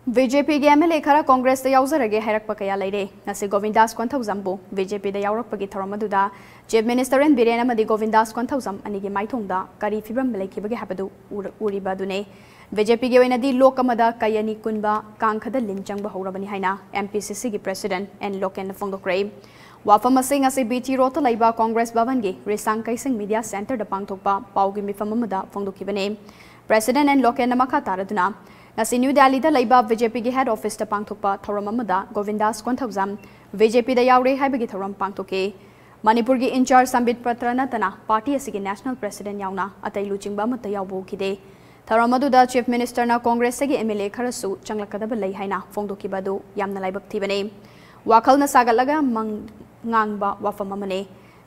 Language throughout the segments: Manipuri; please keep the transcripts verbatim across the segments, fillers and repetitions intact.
ꯕꯤ ꯖꯦ ꯄꯤꯒꯤ ꯑꯦꯝ ꯑꯦꯜ ꯑꯦ ꯈꯔ ꯀꯣꯡꯒ꯭ꯔꯦꯁꯇ ꯌꯥꯎꯖꯔꯒꯦ ꯍꯥꯏꯔꯛꯄ ꯀꯌꯥ ꯂꯩꯔꯦ꯫ ꯉꯁꯤ ꯒꯣꯕꯤꯟꯗꯥꯁ ꯀꯣꯟꯊꯧꯖꯝꯕꯨ ꯕꯤ ꯖꯦ ꯄꯤꯗ ꯌꯥꯎꯔꯛꯄꯒꯤ ꯊꯧꯔꯝ ꯑꯗꯨꯗ ꯆꯤꯐ ꯃꯤꯅꯤꯁꯇꯔ ꯑꯦꯟ ꯕꯤꯔꯦꯟ ꯑꯃꯗꯤ ꯒꯣꯕꯤꯟꯗꯥꯁ ꯀꯣꯟꯊꯧꯖꯝ ꯑꯅꯤꯒꯤ ꯃꯥꯏꯊꯣꯡꯗ ꯀꯔꯤ ꯐꯤꯕꯝ ꯂꯩꯈꯤꯕꯒꯦ ꯍꯥꯏꯕꯗꯨ ꯎꯔ-, ꯎꯔꯤꯕ ꯑꯗꯨꯅꯤ꯫ ꯕꯤ ꯖꯦ ꯄꯤꯒꯤ ꯑꯣꯏꯅꯗꯤ ꯂꯣꯛ ꯑꯃꯗ ꯀꯩ ꯑꯅꯤ ꯀꯨꯟꯕ ꯀꯥꯡꯈꯗ ꯂꯤꯟ ꯆꯪꯕ ꯍꯧꯔꯕꯅꯤ ꯍꯥꯏꯅ ꯑꯦꯝ ꯄꯤ ꯁꯤ ꯁꯤꯒꯤ ꯄ꯭ꯔꯦꯁꯤꯗꯦꯟꯠ ꯑꯦꯟ ꯂꯣꯀꯦꯟꯅ ꯐꯣꯡꯗꯣꯛꯈ꯭ꯔꯦ꯫ ꯋꯥꯐꯝ ꯑꯁꯤ ꯉꯁꯤ ꯕꯤ ꯇꯤ ꯔꯣꯗꯇ ꯂꯩꯕ ꯀꯣꯡꯒ꯭ꯔꯦꯁ ꯚꯕꯟꯒꯤ ꯔꯤꯁꯥꯡ ꯀꯩꯁꯤꯡ ꯃꯤꯗꯤꯌꯥ ꯁꯦꯟꯇꯔꯗ ꯄꯥꯡꯊꯣꯛꯄ ꯄꯥꯎꯒꯤ ꯃꯤꯐꯝ ꯑꯃꯗ ꯐꯣꯡꯗꯣꯛꯈꯤꯕꯅꯤ꯫ ꯄ꯭ꯔꯦꯁꯤꯗꯦꯟꯠ ꯑꯦꯟ ꯂꯣꯀꯦꯟꯅ ꯃꯈꯥ ꯇꯥꯔꯗꯨꯅ, ꯉꯁꯤ ꯅ꯭ꯌꯨ ꯗꯦꯜꯂꯤꯗ ꯂꯩꯕ ꯕꯤ ꯖꯦ ꯄꯤꯒꯤ ꯍꯦꯗ ꯑꯣꯐꯤꯁꯇ ꯄꯥꯡꯊꯣꯛꯄ ꯊꯧꯔꯝ ꯑꯃꯗ ꯒꯣꯕꯤꯟꯗꯥꯁ ꯀꯣꯟꯊꯧꯖꯝ ꯕꯤ ꯖꯦ ꯄꯤꯗ ꯌꯥꯎꯔꯦ ꯍꯥꯏꯕꯒꯤ ꯊꯧꯔꯝ ꯄꯥꯡꯊꯣꯛꯈꯤ꯫ ꯃꯅꯤꯄꯨꯔꯒꯤ ꯏꯟꯆꯥꯔꯖ ꯁꯝꯕꯤꯠ ꯄꯇ꯭ꯔ ꯅꯠꯇꯅ ꯄꯥꯔꯇꯤ ꯑꯁꯤꯒꯤ ꯅꯦꯁꯅꯦꯜ ꯄ꯭ꯔꯦꯁꯤꯗꯦꯟꯠ ꯌꯥꯎꯅ ꯑꯇꯩ ꯂꯨꯆꯤꯡꯕ ꯑꯃꯠꯇ ꯌꯥꯎꯕ ꯎꯈꯤꯗꯦ꯫ ꯊꯧꯔꯝ ꯑꯗꯨꯗ ꯆꯤꯐ ꯃꯤꯅꯤꯁꯇꯔꯅ ꯀꯣꯡꯒ꯭ꯔꯦꯁꯇꯒꯤ ꯑꯦꯝ ꯑꯦꯜ ꯑꯦ ꯈꯔꯁꯨ ꯆꯪꯂꯛꯀꯗꯕ ꯂꯩ ꯍꯥꯏꯅ ꯐꯣꯡꯗꯣꯛꯈꯤꯕ ꯑꯗꯨ ꯌꯥꯝꯅ ꯂꯥꯏꯕꯛ ꯊꯤꯕꯅꯤ꯫ ꯋꯥꯈꯜꯅ ꯁꯥꯒꯠꯂꯒ ꯃꯪ-, ꯉꯥꯡꯕ ꯋꯥꯐꯝ ꯑꯃꯅꯤ꯫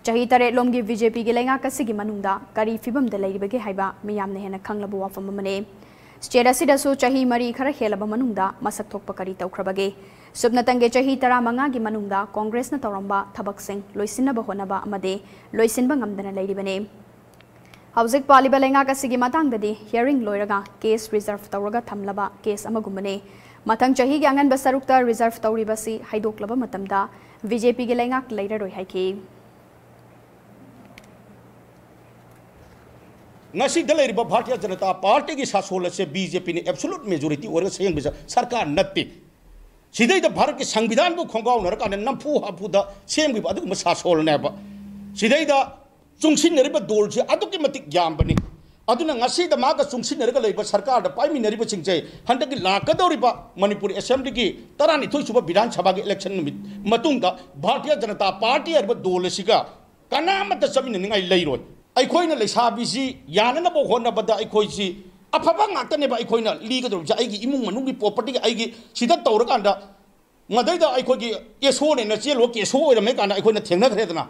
ꯆꯍꯤ ꯇꯔꯦꯠꯂꯣꯝꯒꯤ ꯕꯤ ꯖꯦ ꯄꯤꯒꯤ ꯂꯩꯉꯥꯛ ꯑꯁꯤꯒꯤ ꯃꯅꯨꯡꯗ ꯀꯔꯤ ꯐꯤꯕꯝꯗ ꯂꯩꯔꯤꯕꯒꯦ ꯍꯥꯏꯕ ꯃꯤꯌꯥꯝꯅ ꯍꯦꯟꯅ ꯈꯪꯂꯕ ꯋꯥꯐꯝ ꯑꯃꯅꯤ꯫ ꯁ꯭ꯇꯦꯠ ꯑꯁꯤꯗꯁꯨ ꯆꯍꯤ ꯃꯔꯤ ꯈꯔ ꯍꯦꯜꯂꯕ ꯃꯅꯨꯡꯗ ꯃꯁꯛ ꯊꯣꯛꯄ ꯀꯔꯤ ꯇꯧꯈ꯭ꯔꯕꯒꯦ? ꯁꯨꯞꯅꯇꯪꯒꯤ ꯆꯍꯤ ꯇꯔꯥꯃꯉꯥꯒꯤ ꯃꯅꯨꯡꯗ ꯀꯣꯡꯒ꯭ꯔꯦꯁꯅ ꯇꯧꯔꯝꯕ ꯊꯕꯛꯁꯤꯡ ꯂꯣꯏꯁꯤꯟꯅꯕ ꯍꯣꯠꯅꯕ ꯑꯃꯗꯤ ꯂꯣꯏꯁꯤꯟꯕ ꯉꯝꯗꯅ ꯂꯩꯔꯤꯕꯅꯤ꯫ ꯍꯧꯖꯤꯛ ꯄꯥꯜꯂꯤꯕ ꯂꯩꯉꯥꯛ ꯑꯁꯤꯒꯤ ꯃꯇꯥꯡꯗꯗꯤ ꯍꯤꯌꯥꯔꯤꯡ ꯂꯣꯏꯔꯒ ꯀꯦꯁ ꯔꯤꯖꯔꯚ ꯇꯧꯔꯒ ꯊꯝꯂꯕ ꯀꯦꯁ ꯑꯃꯒꯨꯝꯕꯅꯤ꯫ ꯃꯊꯪ ꯆꯍꯤꯒꯤ ꯑꯉꯟꯕ ꯁꯔꯨꯛꯇ ꯔꯤꯖꯔꯚ ꯇꯧꯔꯤꯕꯁꯤ ꯍꯩꯗꯣꯛꯂꯕ ꯃꯇꯝꯗ ꯕꯤ ꯖꯦ ꯄꯤꯒꯤ ꯂꯩꯉꯥꯛ ꯂꯩꯔꯔꯣꯏ ꯍꯥꯏꯈꯤ꯫ ꯉꯁꯤꯗ ꯂꯩꯔꯤꯕ ꯚꯥꯔꯇꯤꯌ ꯖꯅꯇꯥ ꯄꯥꯔꯇꯤꯒꯤ ꯁꯥꯁꯣꯜ ꯑꯁꯦ ꯕꯤ ꯖꯦ ꯄꯤꯅ ꯑꯦꯕꯁꯣꯂꯨꯠ ꯃꯦꯖꯣꯔꯤꯇꯤ ꯑꯣꯏꯔꯒ ꯁꯦꯝꯕ ꯁꯔꯀꯥꯔ ꯅꯠꯇꯦ꯫ ꯁꯤꯗꯩꯗ ꯚꯥꯔꯠꯀꯤ ꯁꯪꯕꯤꯙꯥꯟꯕꯨ ꯈꯣꯡꯒꯥꯎꯅꯔꯀꯥꯟꯗ ꯅꯝꯐꯨ ꯍꯥꯐꯨꯗ ꯁꯦꯝꯈꯤꯕ ꯑꯗꯨꯒꯨꯝꯕ ꯁꯥꯁꯣꯜꯅꯦꯕ꯫ ꯁꯤꯗꯩꯗ ꯆꯨꯡꯁꯤꯟꯅꯔꯤꯕ ꯗꯣꯜꯁꯦ ꯑꯗꯨꯛꯀꯤ ꯃꯇꯤꯛ ꯌꯥꯝꯕꯅꯤ꯫ ꯑꯗꯨꯅ ꯉꯁꯤꯗ ꯃꯥꯒ ꯆꯨꯡꯁꯤꯟꯅꯔꯒ ꯂꯩꯕ ꯁꯔꯀꯥꯔꯗ ꯄꯥꯏꯃꯤꯟꯅꯔꯤꯕꯁꯤꯡꯁꯦ ꯍꯟꯗꯛꯀꯤ ꯂꯥꯛꯀꯗꯧꯔꯤꯕ ꯃꯅꯤꯄꯨꯔ ꯑꯦꯁꯦꯝꯕ꯭ꯂꯤꯒꯤ ꯇꯔꯥꯅꯤꯊꯣꯏ ꯁꯨꯕ ꯕꯤꯙꯥꯟ ꯁꯚꯥꯒꯤ ꯏꯂꯦꯛꯁꯟ ꯅꯨꯃꯤꯠ ꯃꯇꯨꯡꯗ ꯚꯥꯔꯇꯤꯌ ꯖꯅꯇꯥ ꯄꯥꯔꯇꯤ ꯍꯥꯏꯔꯤꯕ ꯗꯣꯜ ꯑꯁꯤꯒ ꯀꯅꯥꯃꯠꯇ ꯆꯠꯃꯤꯟꯅꯅꯤꯡꯉꯥꯏ ꯂꯩꯔꯣꯏ꯫ ꯑꯩꯈꯣꯏꯅ ꯂꯩꯁꯥꯕꯤꯁꯤ ꯌꯥꯅꯅꯕ ꯍꯣꯠꯅꯕꯗ ꯑꯩꯈꯣꯏꯁꯤ ꯑꯐꯕ ꯉꯥꯛꯇꯅꯦꯕ ꯑꯩꯈꯣꯏꯅ ꯂꯤꯒꯗꯧꯔꯤꯕꯁꯦ꯫ ꯑꯩꯒꯤ ꯏꯃꯨꯡ ꯃꯅꯨꯡꯒꯤ ꯄ꯭ꯔꯣꯄꯔꯇꯤꯒꯤ ꯑꯩꯒꯤ ꯁꯤꯗ ꯇꯧꯔꯀꯥꯟꯗ ꯃꯗꯩꯗ ꯑꯩꯈꯣꯏꯒꯤ ꯑꯦꯁꯣꯅꯦꯅ ꯆꯦꯜꯂꯨꯔ ꯀꯦꯁꯣ ꯑꯣꯏꯔꯝꯃꯦ ꯀꯥꯟꯗ ꯑꯩꯈꯣꯏꯅ ꯊꯦꯡꯅꯈ꯭ꯔꯦꯗꯅ꯫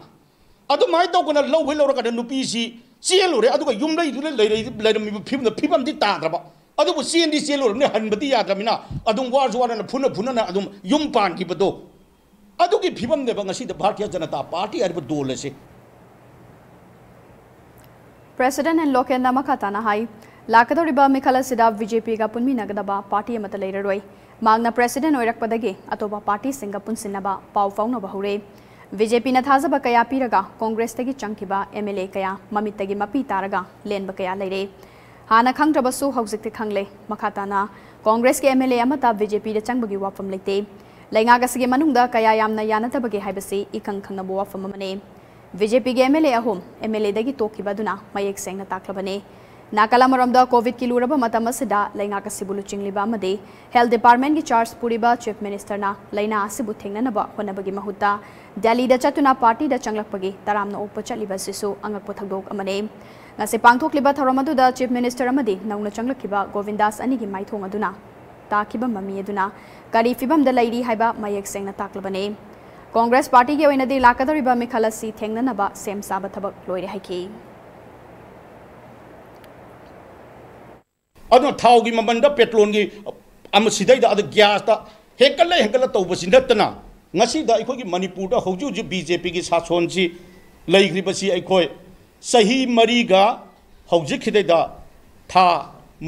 ꯑꯗꯨꯃꯥꯏꯅ ꯇꯧꯗꯅ ꯂꯧꯈꯩ ꯂꯧꯔꯀꯥꯟꯗ ꯅꯨꯄꯤꯁꯤ ꯆꯦꯜꯂꯨꯔꯦ, ꯑꯗꯨꯒ ꯌꯨꯝꯂꯩꯗꯨꯗ ꯂꯩꯔ-, ꯂꯩꯔꯝꯃꯤꯕ ꯐꯤꯕꯝꯗ ꯐꯤꯕꯝꯗꯤ ꯇꯥꯗ꯭ꯔꯕ꯫ ꯑꯗꯨꯕꯨ ꯆꯦꯟꯗꯤ ꯆꯦꯜꯂꯨꯔꯕꯅꯤ, ꯍꯟꯕꯗꯤ ꯌꯥꯗ꯭ꯔꯕꯅꯤꯅ ꯑꯗꯨꯝ ꯋꯥꯔꯁꯨ ꯋꯥꯅ ꯐꯨꯅ ꯐꯨꯅꯅ ꯑꯗꯨꯝ ꯌꯨꯝ ꯄꯥꯟꯈꯤꯕꯗꯣ꯫ ꯑꯗꯨꯒꯤ ꯐꯤꯕꯝꯅꯦꯕ ꯉꯁꯤꯗ ꯚꯥꯔꯇꯤꯌ ꯖꯅꯇꯥ ꯄꯥꯔꯇꯤ ꯍꯥꯏꯔꯤꯕ ꯗꯣꯜ ꯑꯁꯤ꯫ ꯄ꯭ꯔꯦꯁꯤꯗꯦꯟꯠ ꯑꯦꯟ ꯂꯣꯀꯦꯟꯅ ꯃꯈꯥ ꯇꯥꯅ ꯍꯥꯏ, ꯂꯥꯛꯀꯗꯧꯔꯤꯕ ꯃꯤꯈꯜ ꯑꯁꯤꯗ ꯕꯤ ꯖꯦ ꯄꯤꯒ ꯄꯨꯟꯃꯤꯟꯅꯒꯗꯕ ꯄꯥꯔꯇꯤ ꯑꯃꯠꯇ ꯂꯩꯔꯔꯣꯏ꯫ ꯃꯍꯥꯛꯅ ꯄ꯭ꯔꯦꯁꯤꯗꯦꯟꯠ ꯑꯣꯏꯔꯛꯄꯗꯒꯤ ꯑꯇꯣꯞꯄ ꯄꯥꯔꯇꯤꯁꯤꯡꯒ ꯄꯨꯟꯁꯤꯟꯅꯕ ꯄꯥꯎ ꯐꯥꯎꯅꯕ ꯍꯧꯔꯦ꯫ ꯕꯤ ꯖꯦ ꯄꯤꯅ ꯊꯥꯖꯕ ꯀꯌꯥ ꯄꯤꯔꯒ ꯀꯣꯡꯒ꯭ꯔꯦꯁꯇꯒꯤ ꯆꯪꯈꯤꯕ ꯑꯦꯝ ꯑꯦꯜ ꯑꯦ ꯀꯌꯥ ꯃꯃꯤꯠꯇꯒꯤ ꯃꯄꯤ ꯇꯥꯔꯒ ꯂꯦꯟꯕ ꯀꯌꯥ ꯂꯩꯔꯦ꯫ ꯍꯥꯟꯅ ꯈꯪꯗ꯭ꯔꯕꯁꯨ ꯍꯧꯖꯤꯛꯇꯤ ꯈꯪꯂꯦ꯫ ꯃꯈꯥ ꯇꯥꯅ ꯀꯣꯡꯒ꯭ꯔꯦꯁꯀꯤ ꯑꯦꯝ ꯑꯦꯜ ꯑꯦ ꯑꯃꯠꯇ ꯕꯤ ꯖꯦ ꯄꯤꯗ ꯆꯪꯕꯒꯤ ꯋꯥꯐꯝ ꯂꯩꯇꯦ꯫ ꯂꯩꯉꯥꯛ ꯑꯁꯤꯒꯤ ꯃꯅꯨꯡꯗ ꯀꯌꯥ ꯌꯥꯝꯅ ꯌꯥꯅꯗꯕꯒꯦ ꯍꯥꯏꯕꯁꯤ ꯏꯈꯪ ꯈꯪꯅꯕ ꯋꯥꯐꯝ ꯑꯃꯅꯤ꯫ ꯕꯤ ꯖꯦ ꯄꯤꯒꯤ ꯑꯦꯝ ꯑꯦꯜ ꯑꯦ ꯑꯍꯨꯝ ꯑꯦꯝ ꯑꯦꯜ ꯑꯦꯗꯒꯤ ꯇꯣꯛꯈꯤꯕ ꯑꯗꯨꯅ ꯃꯌꯦꯛ ꯁꯦꯡꯅ ꯇꯥꯛꯂꯕꯅꯤ꯫ ꯅꯥꯀꯜ ꯑꯃꯔꯣꯝꯗ ꯀꯣꯚꯤꯗꯀꯤ ꯂꯨꯔꯕ ꯃꯇꯝ ꯑꯁꯤꯗ ꯂꯩꯉꯥꯛ ꯑꯁꯤꯕꯨ ꯂꯨꯆꯤꯡꯂꯤꯕ ꯑꯃꯗꯤ ꯍꯦꯜꯊ ꯗꯤꯄꯥꯔꯠꯃꯦꯟꯠꯀꯤ ꯆꯥꯔꯖ ꯄꯨꯔꯤꯕ ꯆꯤꯐ ꯃꯤꯅꯤꯁꯇꯔꯅ ꯂꯥꯏꯅꯥ ꯑꯁꯤꯕꯨ ꯊꯦꯡꯅꯅꯕ ꯍꯣꯠꯅꯕꯒꯤ ꯃꯍꯨꯠꯇ ꯗꯦꯜꯂꯤꯗ ꯆꯠꯇꯨꯅ ꯄꯥꯔꯇꯤꯗ ꯆꯪꯂꯛꯄꯒꯤ ꯇꯔꯥꯝꯅ ꯑꯣꯛꯄ ꯆꯠꯂꯤꯕ ꯑꯁꯤꯁꯨ ꯑꯉꯛꯄ ꯊꯧꯗꯣꯛ ꯑꯃꯅꯤ꯫ ꯉꯁꯤ ꯄꯥꯡꯊꯣꯛꯂꯤꯕ ꯊꯧꯔꯝ ꯑꯗꯨꯗ ꯆꯤꯐ ꯃꯤꯅꯤꯁꯇꯔ ꯑꯃꯗꯤ ꯅꯧꯅ ꯆꯪꯂꯛꯈꯤꯕ ꯒꯣꯕꯤꯟꯗꯥꯁ ꯑꯅꯤꯒꯤ ꯃꯥꯏꯊꯣꯡ ꯑꯗꯨꯅ ꯇꯥꯈꯤꯕ ꯃꯃꯤ ꯑꯗꯨꯅ ꯀꯔꯤ ꯐꯤꯕꯝꯗ ꯂꯩꯔꯤ ꯍꯥꯏꯕ ꯃꯌꯦꯛ ꯁꯦꯡꯅ ꯇꯥꯛꯂꯕꯅꯤ꯫ ꯀꯣꯡꯒ꯭ꯔꯦꯁ ꯄꯥꯔꯇꯤꯒꯤ ꯑꯣꯏꯅꯗꯤ ꯂꯥꯛꯀꯗꯧꯔꯤꯕ ꯃꯤꯈꯜ ꯑꯁꯤ ꯊꯦꯡꯅꯅꯕ ꯁꯦꯝ ꯁꯥꯕ ꯊꯕꯛ ꯂꯣꯏꯔꯦ ꯍꯥꯏꯈꯤ꯫ ꯑꯗꯨꯅ ꯊꯥꯎꯒꯤ ꯃꯃꯜꯗ, ꯄꯦꯇ꯭ꯔꯣꯜꯒꯤ ꯑꯃ ꯁꯤꯗꯩꯗ, ꯑꯗ ꯒ꯭ꯌꯥꯁꯇ ꯍꯦꯟꯀꯠꯂ ꯍꯦꯟꯀꯠꯂ ꯇꯧꯕꯁꯤ ꯅꯠꯇꯅ, ꯉꯁꯤꯗ ꯑꯩꯈꯣꯏꯒꯤ ꯃꯅꯤꯄꯨꯔꯗ ꯍꯧꯖꯤꯛ ꯍꯧꯖꯤꯛ ꯕꯤ ꯖꯦ ꯄꯤꯒꯤ ꯁꯥꯁꯣꯟꯁꯤ ꯂꯩꯈ꯭ꯔꯤꯕꯁꯤ ꯑꯩꯈꯣꯏ ꯆꯍꯤ ꯃꯔꯤꯒ ꯍꯧꯖꯤꯛꯁꯤꯗꯩꯗ ꯊꯥ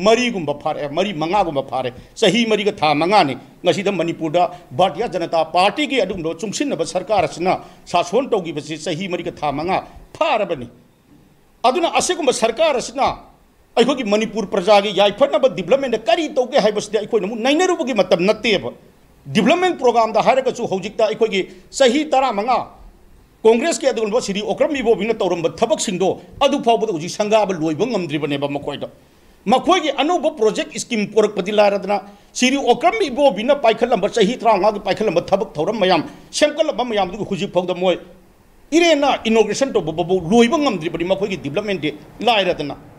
ꯃꯔꯤꯒꯨꯝꯕ ꯐꯥꯔꯦ, ꯃꯔꯤ ꯃꯉꯥꯒꯨꯝꯕ ꯐꯥꯔꯦ, ꯆꯍꯤ ꯃꯔꯤꯒ ꯊꯥ ꯃꯉꯥꯅꯤ꯫ ꯉꯁꯤꯗ ꯃꯅꯤꯄꯨꯔꯗ ꯚꯥꯔꯇꯤꯌ ꯖꯅꯇꯥ ꯄꯥꯔꯇꯤꯒꯤ ꯑꯗꯨꯒꯨꯝꯂꯕ ꯆꯨꯡꯁꯤꯟꯅꯕ ꯁꯔꯀꯥꯔ ꯑꯁꯤꯅ ꯁꯥꯁꯣꯟ ꯇꯧꯈꯤꯕꯁꯤ ꯆꯍꯤ ꯃꯔꯤꯒ ꯊꯥ ꯃꯉꯥ ꯐꯥꯔꯕꯅꯤ꯫ ꯑꯗꯨꯅ ꯑꯁꯤꯒꯨꯝꯕ ꯁꯔꯀꯥꯔ ꯑꯁꯤꯅ ꯑꯩꯈꯣꯏꯒꯤ ꯃꯅꯤꯄꯨꯔ ꯄ꯭ꯔꯖꯥꯒꯤ ꯌꯥꯏꯐꯅꯕ ꯗꯤꯕ꯭ꯂꯞꯃꯦꯟꯗ ꯀꯔꯤ ꯇꯧꯒꯦ ꯍꯥꯏꯕꯁꯤꯗꯤ ꯑꯩꯈꯣꯏꯅ ꯑꯃꯨꯛ ꯅꯩꯅꯔꯨꯕꯒꯤ ꯃꯇꯝ ꯅꯠꯇꯦꯕ꯫ ꯗꯤꯕ꯭ꯂꯞꯃꯦꯟ ꯄ꯭ꯔꯣꯒ꯭ꯔꯥꯝꯗ ꯍꯥꯏꯔꯒꯁꯨ ꯍꯧꯖꯤꯛꯇ ꯑꯩꯈꯣꯏꯒꯤ ꯆꯍꯤ ꯇꯔꯥꯃꯉꯥ ꯀꯣꯡꯒ꯭ꯔꯦꯁꯀꯤ ꯑꯗꯨꯒꯨꯝꯂꯕ ꯁꯤꯔꯤ ꯑꯣꯀ꯭ꯔꯝ ꯏꯕꯣꯕꯤꯅ ꯇꯧꯔꯝꯕ ꯊꯕꯛꯁꯤꯡꯗꯣ ꯑꯗꯨ ꯐꯥꯎꯕꯗ ꯍꯧꯖꯤꯛ ꯁꯪꯒꯥꯕ ꯂꯣꯏꯕ ꯉꯝꯗ꯭ꯔꯤꯕꯅꯦꯕ ꯃꯈꯣꯏꯗ꯫ ꯃꯈꯣꯏꯒꯤ ꯑꯅꯧꯕ ꯄ꯭ꯔꯣꯖꯦꯛ ꯁ꯭ꯀꯤꯝ ꯄꯨꯔꯛꯄꯗꯤ ꯂꯥꯏꯔꯗꯅ, ꯁꯤꯔꯤ ꯑꯣꯀ꯭ꯔꯝ ꯏꯕꯣꯕꯤꯅ ꯄꯥꯏꯈꯠꯂꯝꯕ, ꯆꯍꯤ ꯇꯔꯥꯃꯉꯥꯒꯤ ꯄꯥꯏꯈꯠꯂꯝꯕ ꯊꯕꯛ ꯊꯧꯔꯝ ꯃꯌꯥꯝ, ꯁꯦꯝꯒꯠꯂꯝꯕ ꯃꯌꯥꯝꯗꯨꯒꯤ ꯍꯧꯖꯤꯛ ꯐꯥꯎꯗ ꯃꯣꯏ ꯏꯔꯦꯟꯅ ꯏꯅꯣꯒ꯭ꯔꯦꯁꯟ ꯇꯧꯕ ꯐꯥꯎꯕ ꯂꯣꯏꯕ ꯉꯝꯗ꯭ꯔꯤꯕꯅꯤ ꯃꯈꯣꯏꯒꯤ ꯗꯤꯕ꯭ꯂꯞꯃꯦꯟꯗꯤ ꯂꯥꯏꯔꯗꯅ꯫